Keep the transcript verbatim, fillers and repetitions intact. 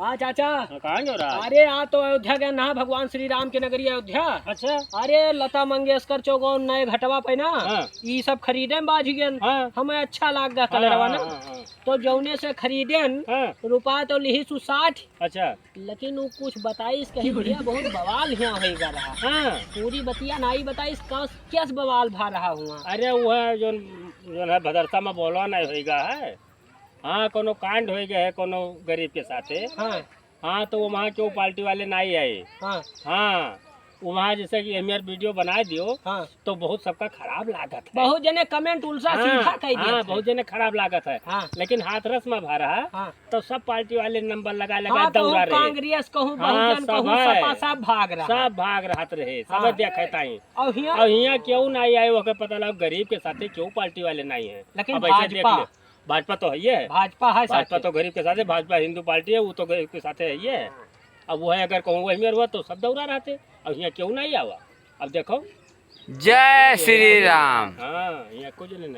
हाँ चाचा। हाँ, कहाँ गयो रहा? अरे, आ तो अयोध्या गए ना, भगवान श्री राम के नगरी अयोध्या। अच्छा। अरे, लता मंगेशकर चौक और नए घटवा पे ना, हाँ। ई सब खरीदे में बाझ गए। हाँ। हमें अच्छा लाग गया हाँ, कलरवा ना। हाँ, हाँ। तो जौने से खरीदेन, हाँ। रुपया तो लिहिस उ साठ। अच्छा। लेकिन उ कुछ बताइस, कही भैया बहुत बवाल हियाँ होइगा रहा। हाँ। पूरी बतिया नाई बताइस, कस, कस बवाल भा रहा हुआ। अरे, वह जौन, जौन है भदरसा में बोलवा नहीं होइगा है। हाँ, कोनो कांड होइगा है कोनो गरीब के साथे। हाँ। हाँ, तो वहाँ केहू पार्टी वाले नाई आए। हाँ। हाँ, वहाँ जैसे कि हमें वीडियो बनाए दियो, हाँ। तो बहुत सबका खराब लागत है। बहुत जने comment उल्टा हाँ, सीधा कह दिया हाँ, था। बहुत जने खराब लागत है। हाँ। लेकिन हाथरस में भा रहा, हाँ। तो सब पार्टी वाले नंबर लगा लगा हाँ, दौड़ा कहूँ रहे। कांग्रेस, कहूँ हाँ, बहुजन, सब कहूँ है। सपा, सब भाग रहा। सब भाग रहत रहे, सब हाँ। देखे ताई। और हियाँ? और हियाँ केहू नाई आए, ओके पता लगा गरीब के साथे केहू पार्टी वाले नाई है। लेकिन अब ऐसे देख भाजपा ले। भाजपा तो है ही है। भाजपा है भाजपा साथे। तो गरीब के साथे, भाजपा हिंदू पार्टी है, वो तो गरीब के साथे है ही है। अब वो है, अगर कहूँ वही में हुआ तो सब दौड़ा रहते, अब यहाँ क्यों नहीं आवा? अब देखो। जय श्री राम। हाँ, यहाँ कुछ नहीं।